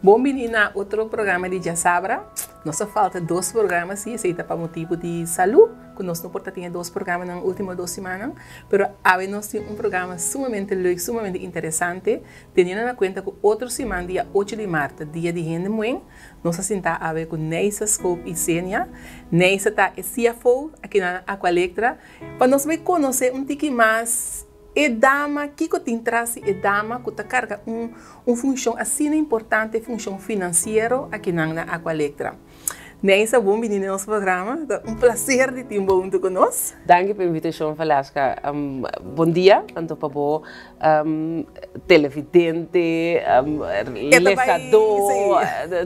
Bon bini na otro programa di Djasabra. Nos a falta dos programa si, esei ta pa motibu di salú ku nos no por ta tin e dos programanan último dos simannan. Pero awe nos tin un programa sumamente leuk, sumamente interesante, teniendo na kuenta ku otro siman dia ocho di mart ta dia di hende muhé. Nos a sinta awe ku Neisa Scoop i Senia. Neisa ta e CFO aki na Aqualectra. Pa nos bai konosé un tiki mas e dama, kiko tin tras di e dama ku ta karga un un funshon asina importante, funshon finansiero akinan na Aqualectra. Neisa, bon bini den nos programa. Ta un plaser di tin bo huntu ku nos. Danki pa e invitashon, Valeska. Bon dia tantu pa bo televidente, lesadó,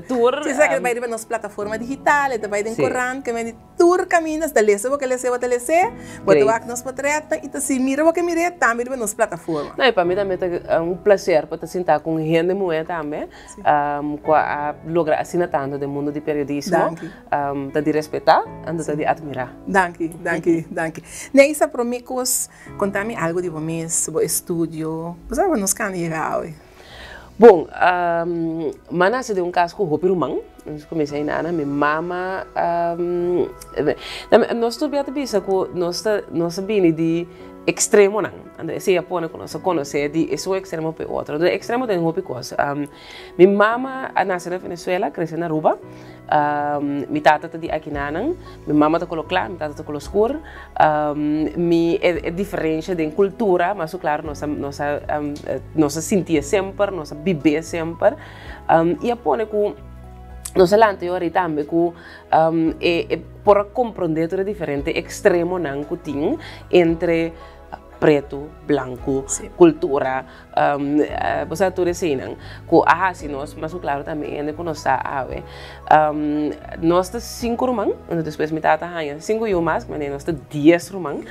tur. Si, esaki ta bai riba nos plataforma digital, e ta bai den korant, ke men di tur kaminda, si ta lesa bo ke lese bo ta lese, bo ta wak nos potretnan i ta si mira bo ke mir'é tambe riba nos plataforma. No, i pa mi tambe ta un plaser pa ta sinta ku un hende muhé tambe ku a logra asina tantu den mundu di periodismo. Ta di respetá, anto ta di atmirá. Danki, danki, danki. Neisa, promé kos, Konta mi algu di bo mes, bo estudio. Bo sa bo nos kanda yega awe? Bon, m'a nase den un kas ku hopi ruman. Nos kuminsá einan, mi mama, nos tur bia ta bisa ku nos ta nos a bini di ekstremonan. Anto esei a pone ku nos a konosé di esun ekstremo pa e otro. Anto ekstremo den hopi kos. Mi mama a nase na Venezuela, krese na Aruba. Mi tata ta di akinanan, mi mama ta kolo kla, mi tata ta kolo skur. Mi e diferensha den kultura, mas ku klaro nos a nos a nos a sintié semper, nos a bib'é semper. I a pone ku nos a lanta e ora tambe ku e e por a komprondé tur e diferente ekstremonan ku tin entre pretu, blanku, kultura. Bo sa tur eseinan ku a hasi nos mas ku klaro tambe hende ku nos ta awe. Nos ta sinku ruman, anto despues mi tata haña sinku yu mas, manera nos ta dies ruman.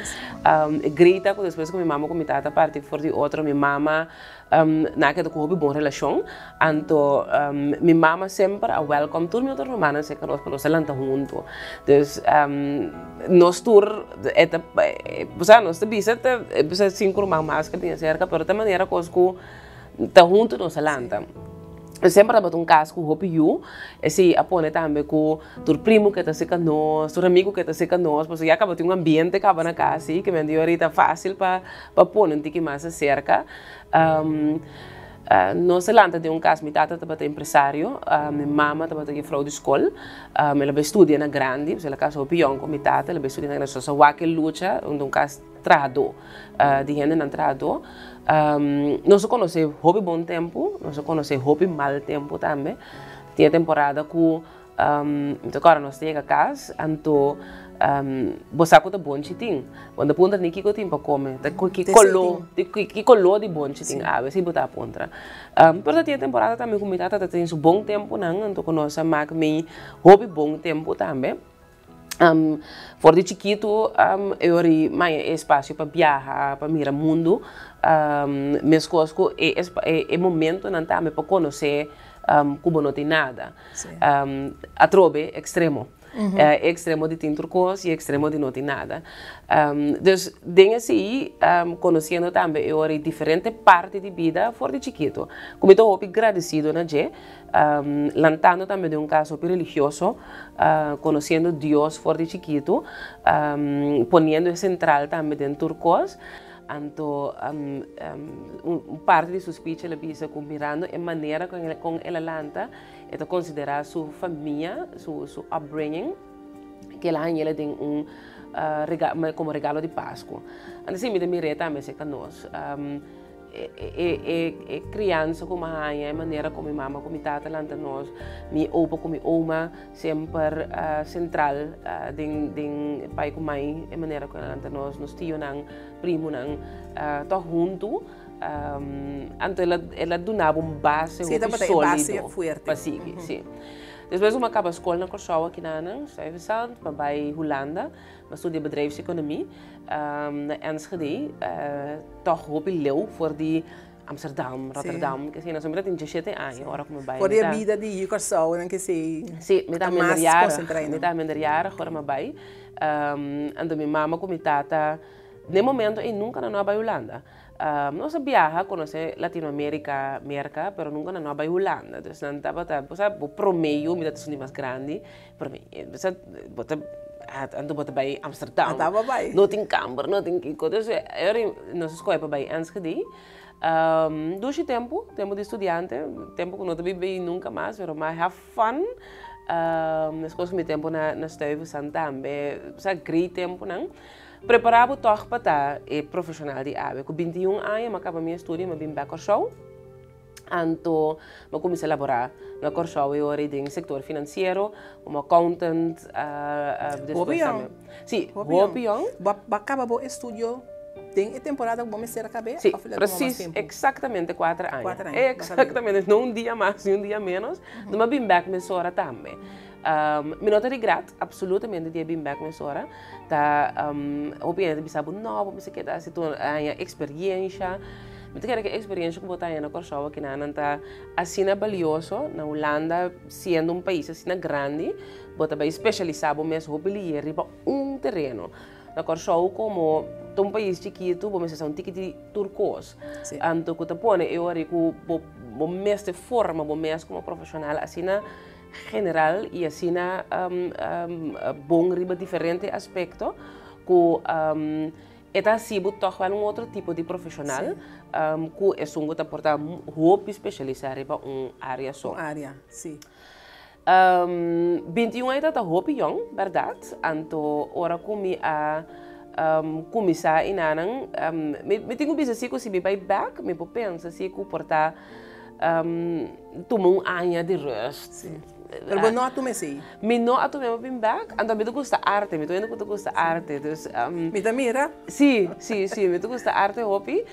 E grita ku despues ku mi mama ku mi tata parti for di otro, mi mama nan a keda ku hopi bon relashon, anto mi mama semper a wèlkòm tur mi otro rumannan serka nos pa nos a lanta huntu. Dus nos tur e ta osea nos ta bisa ta bisa sinku ruman mas ke bini aserka pero ta manera kos ku ta huntu nos a lanta. Semper tabata un kas ku hopi yu, esei a pone tambe ku tur primu ke ta serka nos, tur amigu ke ta serka nos, pasobra ya kaba tin un ambiente kaba na kas si ke men di ora ta fasil pa pone un tiki mas aserka. Nos a lanta den un kas, mi tata tabata empresario, mi mama tabata jefrou di skol, el a bai studia na grandi, pasobra el a kasa hopi yòn ku mi tata, el a bai studia na grandi, so nos a wak e lucha den un kas trahadó, di hendenan trahadó. Nos a konosé hopi bon tempu, nos a konosé hopi mal tempu tambe. Tin e temporada ku Mi ta kòrda nos ta yega kas, anto bo sa ku ta bonchi tin. Bo no ta puntra ni kiko tin pa kome, ta ki koló, ki koló di bonchi tin awe, si bo ta puntra. Pero ta tin e temporada tambe ku mi tata ta tin su bon tempunan, anto ku nos a mak mi hopi bon tempu tambe. For di chikitu e ora i maya e espasio pa biaha, pa mira mundu, meskos ku e momentonan tambe pa konosé ku bo no tin nada. Atrobe ekstremo. E ekstremo di tin tur kos i e ekstremo di no tin nada. Dus den esei konosiendo tambe e ora i diferente parti di bida for di chikitu ku mi ta hopi gradesido na dje. Lantando tambe den un kas hopi religioso, konosiendo Dios for di chikitu, poniendo e sentral tambe den tur kos. Anto un parti di su speech el a bisa ku mirando e manera kon el a lanta, e ta konsiderá su famia, su upbringing, ke el a hañ'el den un komo regalo di Pasku. Anto si mi ta mir'é tambe serka nos. E kriansa ku mi a haña, e manera ku mi mama ku mi tata lanta nos, mi opa ku mi oma semper sentral den den pai ku mai, e manera ku nan a lanta nos, nos tionan, primonan tòg huntu. Anto el a duna bo un base hopi solido pa sigui. Sí. Despues ku mi a kaba skol na Kòrsou akinan, Stuyvesant, mi a bai Hulanda. Mi a studia bedrijfseconomie na Enschede, tòg hopi leu for di Amsterdam, Rotterdam, ke asina. So mi ta tin diesshete aña ora ku mi bai. For di e bida di yu Kòrsou nan ke si Sí, mi ta minderjarig, mi ta minderjarig ora mi a bai. Anto mi mama ku mi tata, den momento ei nunka nan no a bai Hulanda. Nos a biaha konosé Latinoamérika, Merka, pero nunka nan no a bai Hulanda. Dus nan tabata, bo sa, bo promé yu, mi ta esun di mas grandi, promé, bo sa, bo ta, anto bo ta bai Amsterdam. A taba bai. No tin kamber, no tin kiko. Dus e ora nos a skohe pa bai Enschede. Dushi tempu, tempu di studiante, tempu ku no ta biba nunka mas, pero mi a have fun. Meskos ku mi tempu na Stuyvesant tambe, bo sa, great tempunan. Prepará bo tòg pa ta e profeshonal di awe. Ku 21 aña mi a kaba mi estudio, mi a bin bèk Kòrsou. Anto mi a kuminsá laborá na Kòrsou e ora ei den sektor finansiero komo accountant. Hopi yòn. Sí, hopi yòn. Bo a kaba bo estudio den e temporada ku bo mester a kab'é? Sí, presis, eksaktamente kuater aña. Kuater aña. Eksaktamente, no un dia mas ni un dia ménos. Mi a bin bèk mesora tambe. Mi no ta regret absolutamente di a bin bek mesora. Ta hopi hende ta bisa bo no, bo mester keda hasi tur haña experiencia. Mi ta kere ku e experiencia ku bo ta haña na Kòrsou aki nan ta asina balioso. Na Hulanda siendo un pais asina grandi bo ta bai specialisa bo mes hopi liher riba un tereno. Na Kòrsou komo ta un pais chikitu bo mester sa un tiki di tur kos. Anto ku ta pone e ora ku bo mester forma bo mes komo profeshonal asina. General y asina bon riba diferente aspecto cu e ta haci bo toch wel un otro tipo di profesional cu esun cu ta por ta hopi specialisa riba un area so. Un area, si. 21 aña ta hopi yong, berdad, anto ora cu mi a cuminsa enanan mi tin cu bisa si cu si mi bay bek mi por pensa si cu por ta Tuma un aña di rust. Sí. Pero bo no a tuma esei? Mi no a tuma, mi a bin bek. Anto mi ta gusta arte, mi ta hende ku ta gusta arte. Dus, Mi ta mira. Sí, sí, sí, mi ta gusta arte hopi.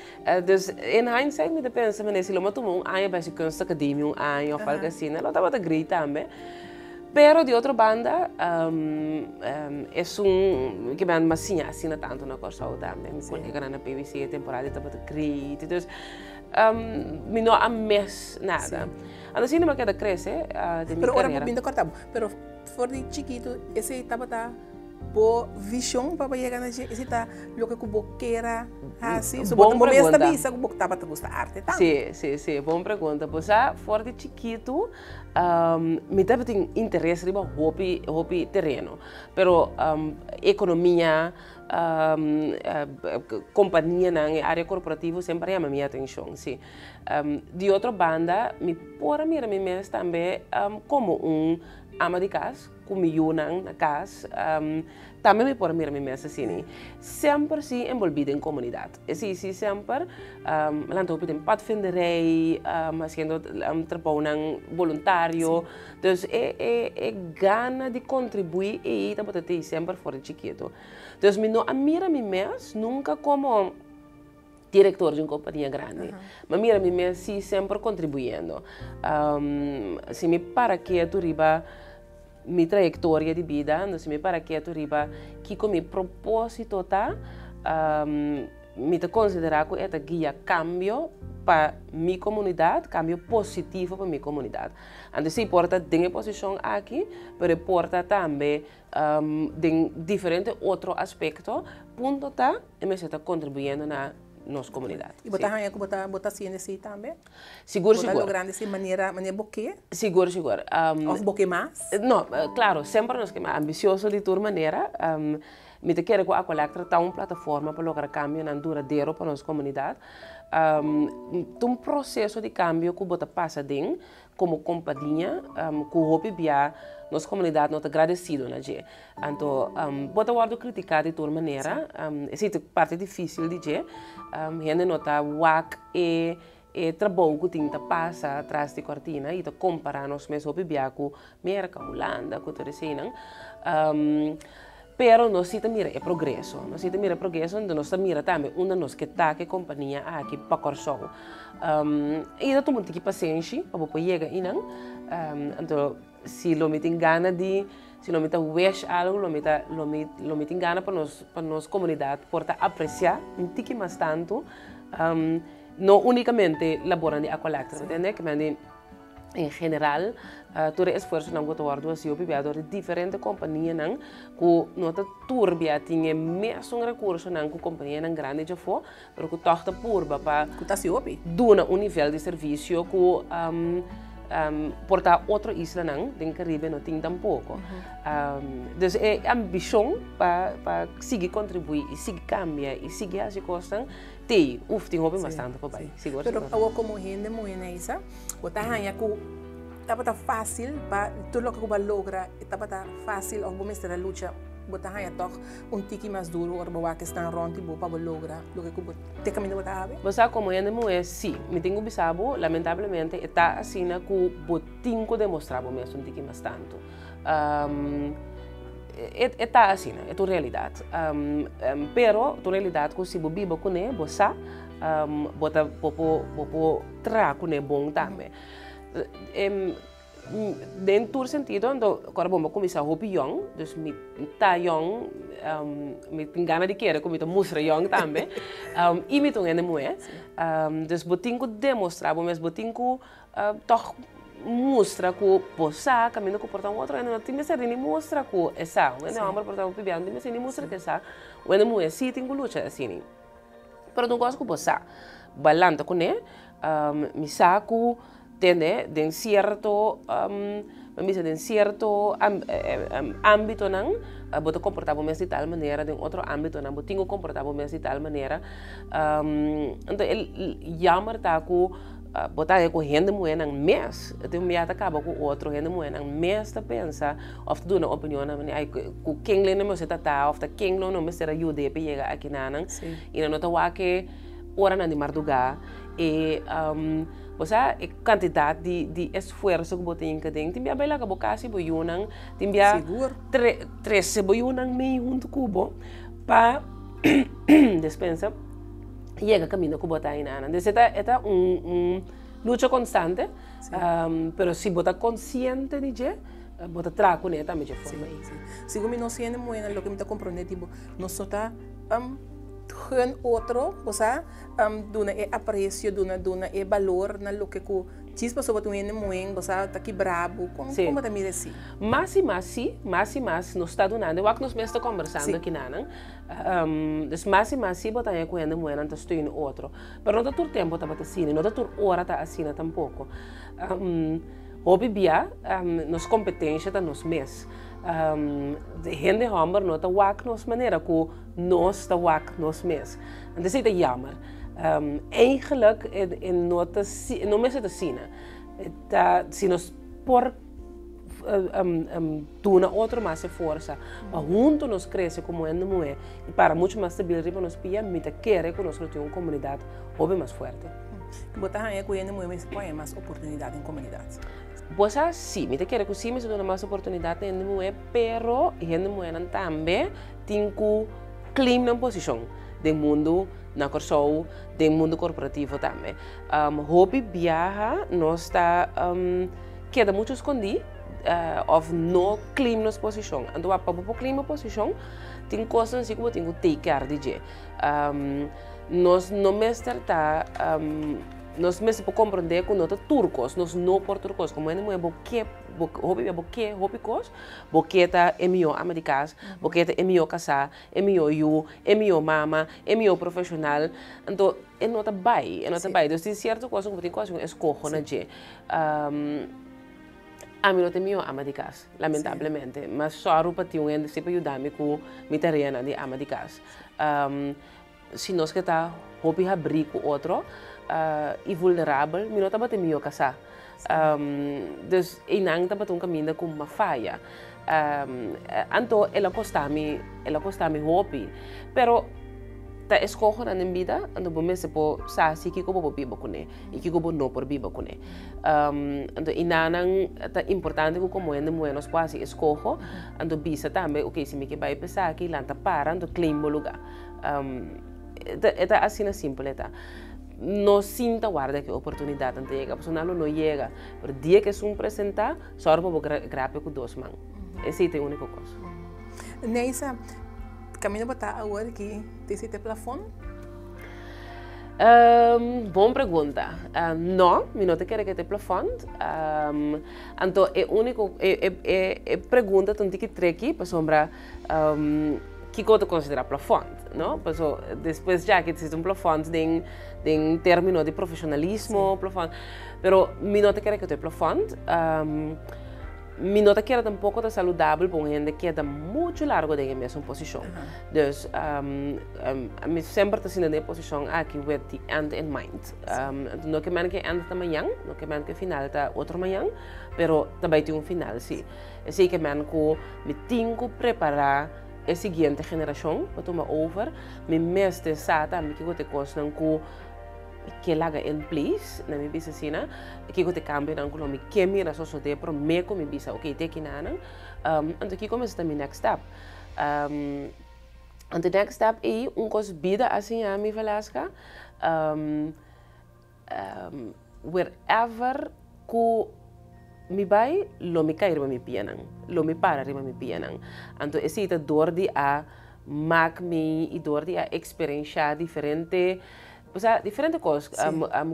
Dus in hindsight mi ta pensa manera si lo mi a tuma un aña bai hasi kunstacademie un aña of algo asina, lo tabata great tambe. Pero di otro banda, esun ke mi a siña asina tantu na Kòrsou tambe. Mi koleganan na PWC e temporada tabata great. Dus, Mi no a mis nada. Anto asina mi a keda krese den mi Pero ora karera. bo bin ta kòrta bo. Pero for di chikitu esei tabata bo vishon pa bo yega na dje? Esei ta loke ku bo kera hasi? So bo Bon bo mes ta pregunta. bisa ku bo tabata gusta arte tambe. Sí, sí, sí, bon pregunta. Bo sa for di chikitu mi tabatin interes riba hopi hopi tereno. Pero ekonomia. Kompanianan, e área korporativo semper a yama mi atenshon, sí. Di otro banda, mi por a mira mi mes tambe komo un ama di kas ku mi yunan na kas, tambe mi por a mira mi mes asina. Semper sí enbolbí den komunidat. Esei sí semper, mi lanta hopi den padvinderij, hasiendo trabounan boluntario. Dus e e e gana di kontribuí ei tabata tei semper for di chikitu. Dus mi no a mira mi mes nunka komo direktor di un kompania grandi. Mi a mira mi mes si semper kontribuyendo. Si mi para ketu riba mi trayektoria di bida, si mi para ketu riba kiko mi propósito ta, Mi ta konsiderá ku e ta guia kambio pa mi komunidat, kambio positivo pa mi komunidat. Anto sí, por ta den e posishon aki, pero e por ta tambe den diferente otro aspekto. Punto ta, e mester ta kontribuyendo na nos komunidat. I bo ta haña ku bo ta bo ta hasiendo esei tambe? Sigur, sigur. Bo ta logrando esei manera manera bo ke? Sigur, sigur. Òf bo ke mas? No, klaro, semper nos ke mas. Ambisioso di tur manera. Mi ta kere ku Aqualectra ta un plataforma pa logra kambionan duradero pa nos komunidat. Ta un proseso di kambio ku bo ta pasa den komo kompania ku hopi bia nos komunidat no ta gradesido na dje. Anto bo ta wòrdu kritiká di tur manera, esei ta parti difísil di dje. Hende no ta wak e e trabou ku tin ta pasa tras di kòrtina i ta kompará nos mes hopi bia ku Merka, Hulanda, ku tur eseinan. Pero nos si ta mira e progreso, nos si ta mira e progreso, enton nos ta mira tambe unda nos ke ta ku e kompania aki pa Kòrsou. I ta tuma un tiki pasenshi pa bo por yega einan. Anto si lo mi tin gana di, si lo mi ta wish algu, lo mi ta, lo mi, lo mi tin gana pa nos, pa nos komunidat por ta apresiá un tiki mas tantu. No únikamente labornan di Aqualectra, bo tende? Ke men di. En general, tur e esfuersonan ku ta wòrdu hasi hopi bia dor di diferente kompanianan ku no ta tur bia tin e mesun rekursonan ku kompanianan grandi djafó, pero ku tòg ta purba pa Ku ta hasi hopi. duna un nivel di servisio ku por ta otro islanan den Karibe no tin tampoko. Dus e ambishon pa pa sigui kontribuí i sigui kambia i sigui hasi kosnan Tei, uf, tin hopi mas tantu pa bai. Sigur, Pero sigur. awor komo hende muhé Neisa, bo ta haña ku tabata fásil pa tur loke ku bo a logra e tabata fásil òf bo mester a lucha? Bo ta haña tòg un tiki mas duru ora bo wak esnan rònt di bo pa bo logra loke ku bo te kaminda bo ta habi? Bo sa komo hende muhé, sí. Mi tin ku bisa bo, lamentablemente e ta asina ku bo tin ku demostrá bo mes un tiki mas tantu. E ta asina, e ta un realidat. Pero ta un realidat ku si bo biba kuné, bo sa, bo ta bo por bo por traha kuné bon tambe. Den tur sentido, anto ora bo kuminsá hopi yòn, dus mi ta yòn, mi tin gana di kere ku mi ta mustra yòn tambe, i mi ta un hende muhé. Dus bo tin ku demostrá bo mes, bo tin ku Tòg mustra ku bo sa kaminda ku por ta un otro hende no tin mester di ni mustra ku e sa. Un hende hòmber por ta hopi bia no tin mester di ni mustra ku e sa. Un hende muhé sí tin ku lucha asina. Pero ta un kos ku bo sa. Bo a lanta kuné, mi sa ku tende den sierto mi a bisa den sierto ámbitonan bo ta komportá bo mes di tal manera, den otro ámbitonan bo tin ku komportá bo mes di tal manera. Anto e yammer ta ku Bo ta haña ku hende muhénan mes tin un bia ta kaba ku otro, hende muhénan mes ta pensa òf ta duna opinionnan manera ai ku ken lo no mester tratá òf ta ken lo no mester a yud'é pa yega akinanan i nan no ta wak e oranan di mardugá e bo sa e kantidat di di esfuerso ku bo tin ke den tin bia bai laga bo kas i bo yunan tin bia trese bo yunan mei huntu ku bo pa despensa. yega kaminda ku bo ta ainanan. Dus e ta e ta un un lucha konstante, pero si bo ta konsiente di dje, bo ta traha kuné tambe dje forma ei. Sí, segun mi nos hende muhénan loke mi ta komprondé di bo, nos no ta gun otro, bo sa, duna e apresio, duna duna e balor na loke ku djis pasobra bo ta un hende muhé, bo sa, ta kibra bo. Kon kon bo ta mira esei? Mas i mas sí, mas i mas nos ta dunando. Wak nos mes ta kòmbersando akinanan. Dus mas i mas si bo ta haña ku hende muhénan ta steun otro. Pero no ta tur tempu tabata asina i no ta tur ora ta asina tampoko. Hopi bia nos kompetensha ta nos mes. Hende hòmber no ta wak nos manera ku nos ta wak nos mes. Anto esei ta yammer. Eigenlik e no ta no mester ta asina. Ta si nos por. Duna otro mas e forsa pa hunto nos crece como hende muhe y para mucho mas stabil riba nos pia, mi ta kere cu nos lo tin un comunidad hopi mas fuerte. Bo ta haña cu hende muhe mester por haña mas oportunidad den comunidad? Bo sa, si, mi ta kere cu si mester duna mas oportunidad na hende muhe, pero hende muhenan tambe tin cu claim nan posicion den mundo na Kòrsou, den mundo corporativo tambe. Hopi biaha nos ta. Keda muchu skondí òf no claim nos posishon. Anto pa bo por claim bo posishon tin kosnan así ku bo tin ku take care di dje. Nos no mester ta, nos mester por komprondé ku no ta tur kos, nos no por tur kos. Komo hende muhé bo ke, hopi bia bo ke hopi kos, bo ke ta e mihó ama di kas, bo ke ta e mihó kasá, e mihó yu, e mihó mama, e mihó profeshonal. Anto e no ta bai, e no ta bai. Dus tin sierto kos ku bo tin ku hasi un eskoho na dje. Ami no ta e mihó ama di kas, lamentablemente. Mi a sòru pa tin un hende si pa yuda mi ku mi tareanan di ama di kas. Si nos ke ta hopi habrí ku otro i vulnerabel, mi no tabata e mihó kasá. Dus einan tabata un kaminda ku mi a faya. Anto el a kosta mi, el a kosta mi hopi. Pero ta eskohonan den bida, anto bo mester por sa si kiko bo por biba kuné i kiko bo no por biba kuné. Anto einanan ta importante ku komo hende muhé nos por hasi eskoho, anto bisa tambe, ok, si mi ke bai pa esaki, lanta para, anto claim bo lugá. E ta asina simpel e ta. No sinta warda ku e oportunidatnan ta yega, pasobra nan lo no yega. Pero dia ku esun presentá, Sòru pa bo grapia ku dos man. Esei ta e úniko kos. Neisa, kaminda bo ta awor aki, ta esei ta e plafon? Bon pregunta. No, mi no ta kere ku ta e plafond. Anto e úniko, e pregunta ta un tiki tricky pasobra kiko ta konsiderá plafond, no? Paso despues djaki ta un plafond den den término di profeshonalismo, plafond, pero mi no ta kere ku ta e plafond. Mi no ta kere tampoko ta saludabel pa un hende keda muchu largu den e mesun posishon. Dus mi semper ta sinta den e posishon aki with the end in mind. No ke men ke end ta mañan, no ke men ke final ta otro mañan, pero ta bai tin un final si. Esei ke men ku mi tin ku prepará e siguiente generashon pa tuma over. Mi mester sa tambe kiko ta e kosnan ku ke laga in place, na mi bisa asina, kiko ta e kambionan ku lo mi ke mira sosodé promé ku mi bisa ok te kinanan. Anto kiko mester ta mi next step? Anto next step ei un kos bida a siña mi Valeska, wherever ku mi bai lo mi kai riba mi pianan, lo mi para riba mi pianan. Anto esei ta dor di a mak mi i dor di a eksperenshá diferente, osea diferente kos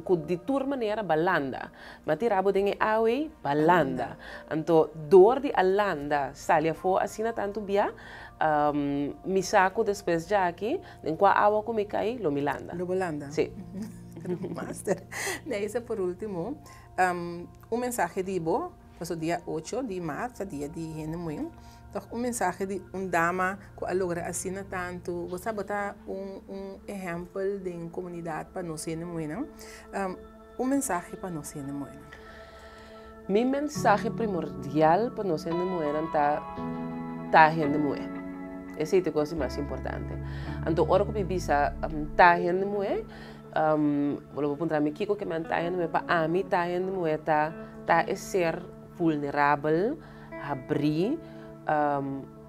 ku di tur manera ba landa. Mi a tira bo den e awa ei, ba landa. Anto dor di a landa sali afó asina tantu bia, mi sa ku despues djaki den kua awa ku mi kai lo mi landa. Lo bo landa? Sí. Master. Neisa, por ultimo, un mensahe di bo, paso dia ocho di mart ta dia di hende muhé, tòg un mensahe di un dama ku a logra asina tantu, bo sa bo ta un un ehèmpel den komunidat pa nos hende muhénan, un mensahe pa nos hende muhénan. Mi mensahe primordial pa nos hende muhénan ta, ta hende muhé. Esei ta e kos di mas importante. Anto ora ku mi bisa ta hende muhé, Bo lo por puntra mi kiko ke men ta hende muhé. Pa ami ta hende muhé ta ta e ser vulnerabel, habrí,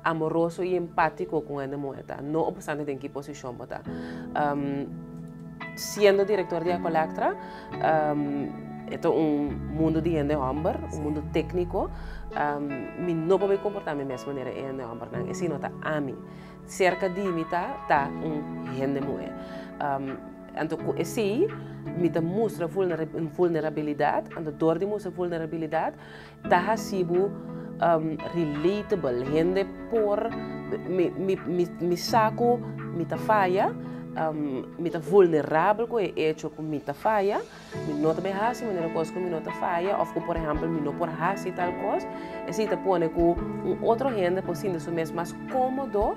amoroso i empátiko ku un hende muhé ta, no opstante den ki posishon bo ta. Siendo direktor di Aqualectra, e ta un mundu di hende hòmber, un mundu tékniko, mi no por bai komportá mi mes manera e hende hòmbernan, esei no ta ami. Serka di mi ta ta un hende muhé. Anto ku esei mi ta mustra vulnerabilidat, anto dor di mustra vulnerabilidat ta hasi bo relatable, hende por mi sa ku mi ta faya, mi ta vulnerabel ku e echo ku mi ta faya. Mi no ta bay haci manera cos cu mi no ta faya of cu por ehempel mi no por haci tal cos. Esey ta pone cu un otro hende por sinti su mes mas comodo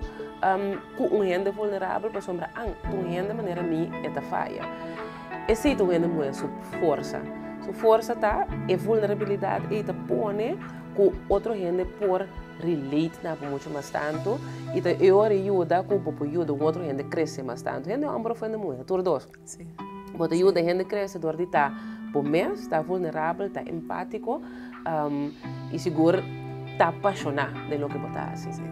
cu un hende vulnerabel pasobra an ta un hende manera mi e ta faya. Esey ta un hende muhe su forsa. Su forsa ta e vulnerabilidad ey ta pone cu otro hende por relate na bo mucho mas tanto y ta e ora yuda cu bo por yuda un otro hende crece mas tanto. Hende homber of hende muhe, tur dos. Sí. Bo ta yuda hende krese dor di ta bo mes, ta vulnerabel, ta empátiko i sigur ta pashoná den loke bo ta hasi. Sí.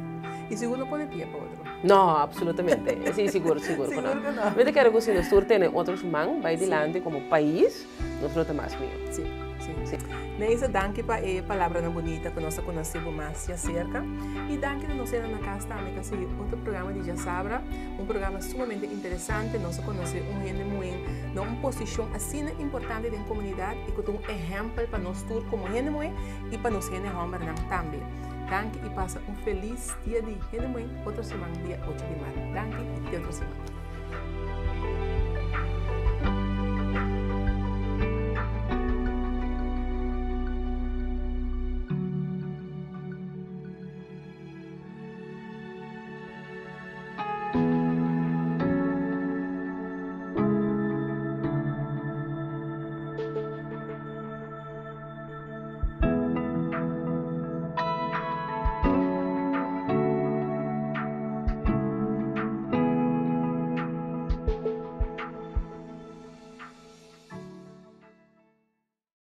I sigur no pone pia pa otro. No, absolutamente. Sí, sigur, sigur ku no. Sigur ku no. Mi ta kere ku si nos tur tene otro su man bai dilanti komo pais, nos lo ta mas mihó. Sí, sí. Sí. Neisa, danki pa e palabranan bunita ku nos a konosé bo mas djaserka. I danki na nos hende na kas tambe ku a sigui otro programa di Djasabra. Un programa sumamente interesante, nos a conoce un hende muhe na un posicion asina importante den comunidad y cu ta un ehempel pa nos tur como hende muhe y pa nos hende hombernan tambe. Danki y pasa un feliz dia di hende muhe otro siman dia ocho di maart. Danki y te otro siman.